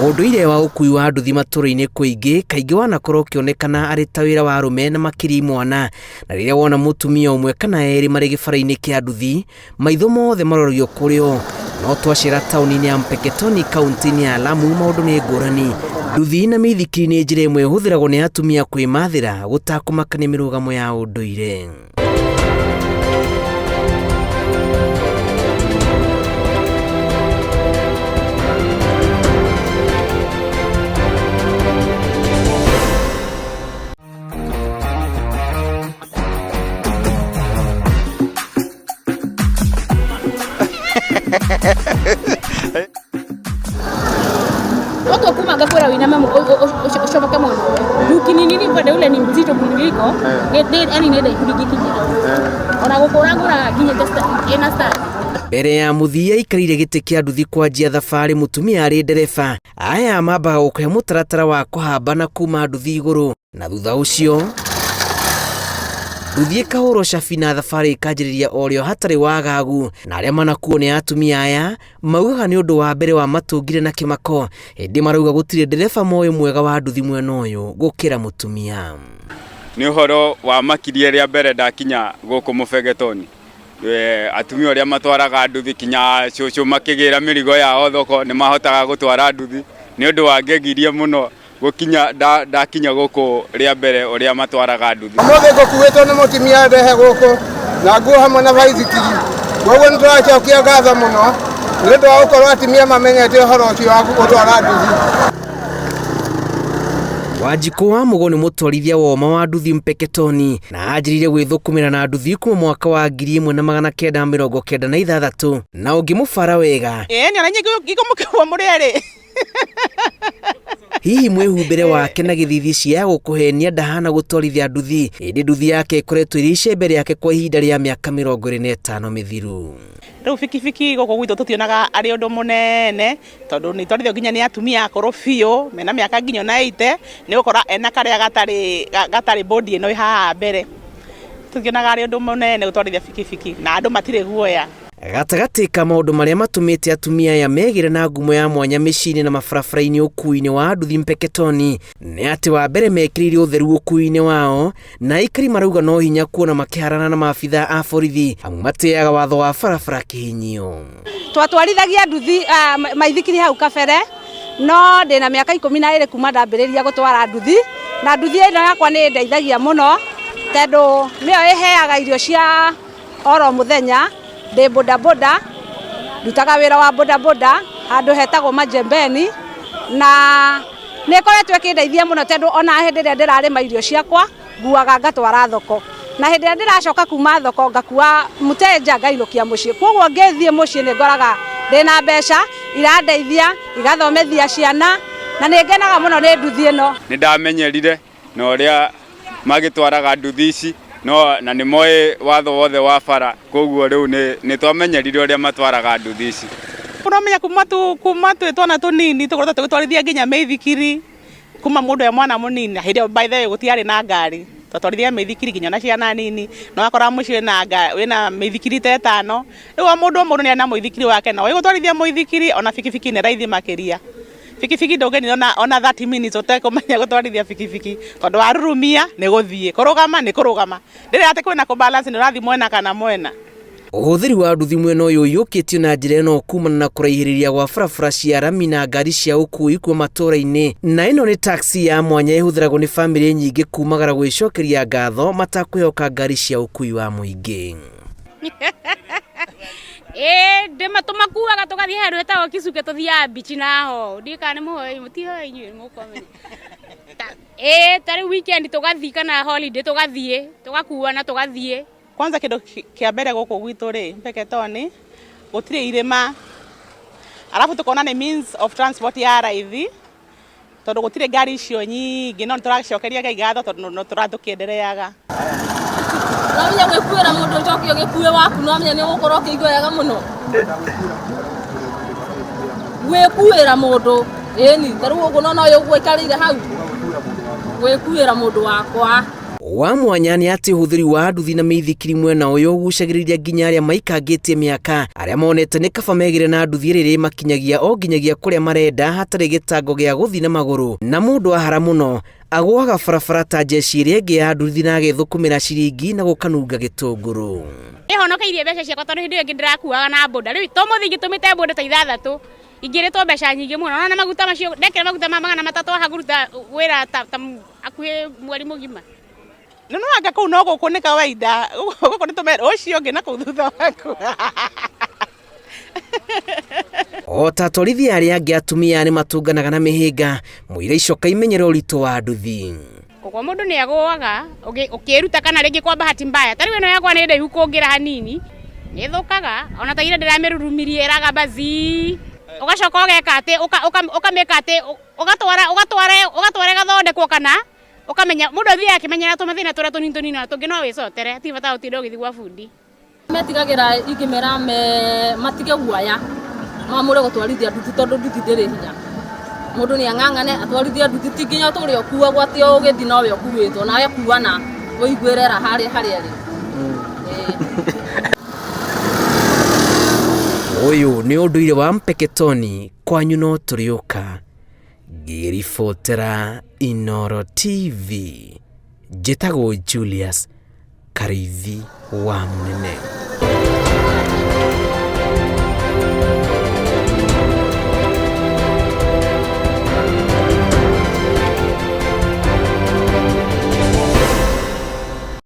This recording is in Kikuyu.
Ũndũire wa ũkui wa nduthi matũra-inĩ kũingĩ kaingĩ wanakorwo ũkĩonekana arĩ ta wĩra wa arũme na makĩria imwana, na rĩrĩa wona mũtumia ũmwe kana erĩ marĩ gĩbara-inĩ kĩa nduthi, maitho mothe maroragio kũrĩ o. No twacera taũni-inĩ ya Mpeketoni kaunti-inĩ ya Lamu maũndũ nĩ ngũrani. Nduthi na mĩithikiri nĩ njĩra ĩmwe ĩhũthĩragwo nĩ atumia kwĩmathĩra gũtakũmakania mĩrũgamo ya ũndũire. Watu kuma ngakwira wina ucomoke mũno rukinini upande ule ni mzito kuniliko yani nĩ ndaihu ndingĩkinyĩra ona gũkũra ngũraga nginyĩte ĩna stand. Mbere ya mũthia aikarĩire gĩtĩ kĩa nduthi kwanjia thabarĩ mũtumia arĩ ndereba. Aya mambaga gũkũhe mũtaratara wa kũhamba na kuma nduthi igũrũ na thutha ũcio nduthi ĩkahũrwo cabi na thabarĩ ĩkanjĩrĩria o rĩo hatarĩ wagagu, na arĩa manakuo nĩ atumia aya maugaga nĩ ũndũ wa mbere wa matũngire na kĩmako, ĩndĩ marauga gũtirĩ ndereba moĩ mwega wa nduthi mwena ũyũ gũkĩra mũtumia. Nĩ ũhoro wa makirie rĩa mbere ndakinya gũkũ Mũbegetoni. Atumia ũrĩa matwaraga nduthi kinya cũcũ makĩgĩra mĩrigo yao thoko nĩ mahotaga gũtwara nduthi. Nĩ ũndũ wangegirie mũno gũkinya ndakinya gũkũ rĩa mbere ũrĩa matwaraga nduthi. Ũmũthĩ ngũkuĩtwo nĩ mũtumia ndehe gũkũ na nguo hamwe na baithikiri. Koguo nĩ tũracokia ngatho mũno nĩ ũndũ wa gũkorwo atumia mamenyete ũhoro ũcio wa gũtwara nduthi. Wanjikũ wa Mũgo nĩ mũtwarithia woma wa nduthi Mpeketoni na anjĩrĩirie gwĩthũkũmĩra na nduthi kuma mwaka wa 1996 na ũngĩmũbara wega. Ĩĩ, nĩ ona inyuĩ ikũmũkĩgwo mũrĩ erĩ. Hihi mwĩhumbĩre wake na gĩthithi cia gũkũhenia ndahana gũtwarithia nduthi, ĩndĩ nduthi yake ĩkoretwo ĩrĩ icembe rĩake kwa ihinda rĩa mĩaka 25 mĩthiru. Rĩu bikibiki gũkũ gwitũ tũtionaga arĩ ũndũ mũnene tondũ nĩ twarithio nginya nĩ atumia akũrũ biũ mena mĩaka nginya ona 80, nĩ ũgũkora ena karĩa gatarĩ bodi ĩno ĩ haha mbere. Tũtionaga arĩ ũndũ mũnene gũtwarithia bikibiki na andũ matirĩ guoya. Gatagatĩ ka maũndũ marĩa matũmĩte atumia aya megĩre na ngumo ya mwanya mĩciĩ-inĩ na mabarabara-inĩ ũkuui-inĩ wa nduthi Mpeketoni nĩ atĩ wa mbere mekĩrĩire ũtheru ũkuui-inĩ wao, na aikari marauga no hinya kuona makĩharana na maabitha a borithi amu matĩaga watho wa barabara kĩhinyio. Twatwarithagia nduthi maithikiri hau kabere, no ndĩna mĩaka 12 kuma ndambĩrĩria gũtwara nduthi, na nduthi ĩno yakwa nĩ ĩndeithagia mũno tondũ nĩyo ĩheaga irio cia oro mũthenya. Ndĩ bodaboda, ndutaga wĩra wa bodaboda handũ hetagwo Majembeni, na nĩ ĩkoretwo ĩkĩndeithia mũno tondũ ona hĩndĩ ĩrĩa ndĩrarĩma irio ciakwa nguaga ngatwara thoko, na hĩndĩ ĩrĩa ndĩracoka kuma thoko ngakua mũteja ngainũkia mũciĩ. Koguo ngĩthiĩ mũciĩ nĩ ngoraga ndĩna mbeca irandeithia igathomithia ciana, na nĩ ngenaga mũno nĩ nduthi ĩno. Nĩ ndamenyerire na ũrĩa magĩtwaraga nduthi ici, no na nĩ moĩ watho wothe wa bara, koguo rĩu nĩ twamenyerire ũrĩa matwaraga nduthi ici. Ũramenya kuma twĩ twana tũnini tũkoretwo tũgĩtwarithia nginya mĩithikiri kuma mũndũ e mwana mũnini. Na hĩndĩ ĩyo by the way gũtiarĩ na ngari, twatwarithagia mĩithikiri nginya ona ciana nini, na wakora mũciĩ wĩna mĩithikiri ta ĩtano. Rĩu o mũndũ o mũndũ nĩ arĩ na mũithikiri wake, na ũgũtwarithia mũithikiri ona bikibiki nĩ raithi makĩria. Bikibiki ndũngĩnina ona 30 minutes ũtekũmenya gũtwarithia bikibiki, tondũ warurumia nĩ gũthiĩ, kũrũgama nĩ kũrũgama, ndĩrĩ atĩ kwĩna kũbalance nĩ ũrathiĩ mwena kana mwena. Ũhũthĩri wa nduthi mwena ũyũ ũiyũkĩtio na njĩra ĩno kumana na kũraihĩrĩria gwa barabara cia rami na ngari cia ũkuui kuma matũũra-inĩ, na ĩno nĩ taxi ya mwanya ĩhũthĩragwo nĩ bamĩrĩ nyingĩ kumagara gwĩcokeria ngatho matakũĩhoka ngari cia ũkuui wa mũingĩ. Ĩĩ, tũmakuaga tũgathiĩ handũ hetagwo Kisuke, tũthiaga mbici naho. Ndiũĩ kana nĩ mũhoe, mũtihoe inyuĩ mũkomenya. Ĩĩ, ta rĩu weekend tũgathiĩ kana holiday tũgathiĩ, tũgakuana tũgathiĩ. Kwanza kĩndũ kĩa mbere gũkũ gwitũ rĩ, Mpeketoni, gũtirĩ irĩma. Alafu tũkona nĩ means of transport ya raithi, tondũ gũtirĩ ngari icio nyingĩ, no nĩtũracokeria Ngai ngatho tondũ no tũrakĩendereaga. No nginya gwĩkuĩra mũndũ ũcoke ũgĩkue waku, no nginya nĩ ũgũkorwo ũkĩigua wega mũno. Gwĩkuĩra mũndũ, ĩni, ta rĩu ũguo no ũyũ ũguo aikarĩire hau. Gwĩkuĩra mũndũ wakwa. Wa mwanya nĩ atĩ ũhũthĩri wa nduthi na mĩithikiri mwena ũyũ ũgucagĩrĩria nginya arĩa maikangĩtie mĩaka, arĩa monete nĩ kaba megĩre na nduthi ĩrĩa ĩrĩmakinyagia o nginyagia kũrĩa marenda hatarĩ gĩtango gĩa gũthiĩ na magũrũ. Na mũndũ ahara mũno agũaga barabara ta njeci ĩrĩa ĩngĩ ya nduthi na agethũkũmĩra ciringi na gũkanunga gĩtũngũrũ. Ĩhonokeirie mbeca ciakwa tondũ hĩndĩ ĩyo ĩngĩ ndĩrakuaga na boda. Rĩu to mũthĩ ingĩtũmĩte boda ta ithathatũ ingĩrĩtwo mbeca nyingĩ mũno. Ona maguta macio ndekĩra maguta ma 300 haha ngũruta wĩra ta hakuhĩ mweri mũgima. No no anga kũu no gũkũ nĩ kawaida, gũkũ nĩ tũmere ũcio ũngĩ na kũu thutha waku. O ta atwarithia arĩa angĩ atumia nĩ matũnganaga na mĩhĩnga mũira icoka imenyere ũritũ wa nduthi. Koguo mũndũ nĩ agũaga ũkĩruta kana rĩngĩ kwa bahati mbaya. Ta rĩu ĩno yakwa nĩ ndaihu kũngĩra hanini nĩ ĩthũkaga, ona ta ira ndĩramĩrurumirie ĩragamba zii. Ũgacoka ũgeka atĩ ũkamĩka atĩ ũgatwara ũgatwara ũgatwara ĩgathondekwo kana ũkamenya mũndũ athiaga akĩmenyera tũmathĩna tũrĩa tũnini tũnini ona tũngĩ no wĩcotere, hatirĩ bata wa gũtinda ũgĩthiĩ gwa bundi. Metigagĩra ingĩmera matige guoya mamũre gũtwarithia nduthi tondũ nduthi ndĩrĩ hinya. Mũndũ nĩ ang'ang'ane atwarithie nduthi ti nginya ũtũre ũkuagwo atĩ o ũgĩthiĩ nowe ũkuĩtwo, nawe kuana wĩiguĩre raha harĩa ĩrĩ. Ũyũ nĩ ũndũire wa Mpeketoni, kwanyu no tũrĩũka. Ngĩribotera Inooro TV, njĩtagwo Julius Karĩithi wa Mũnene.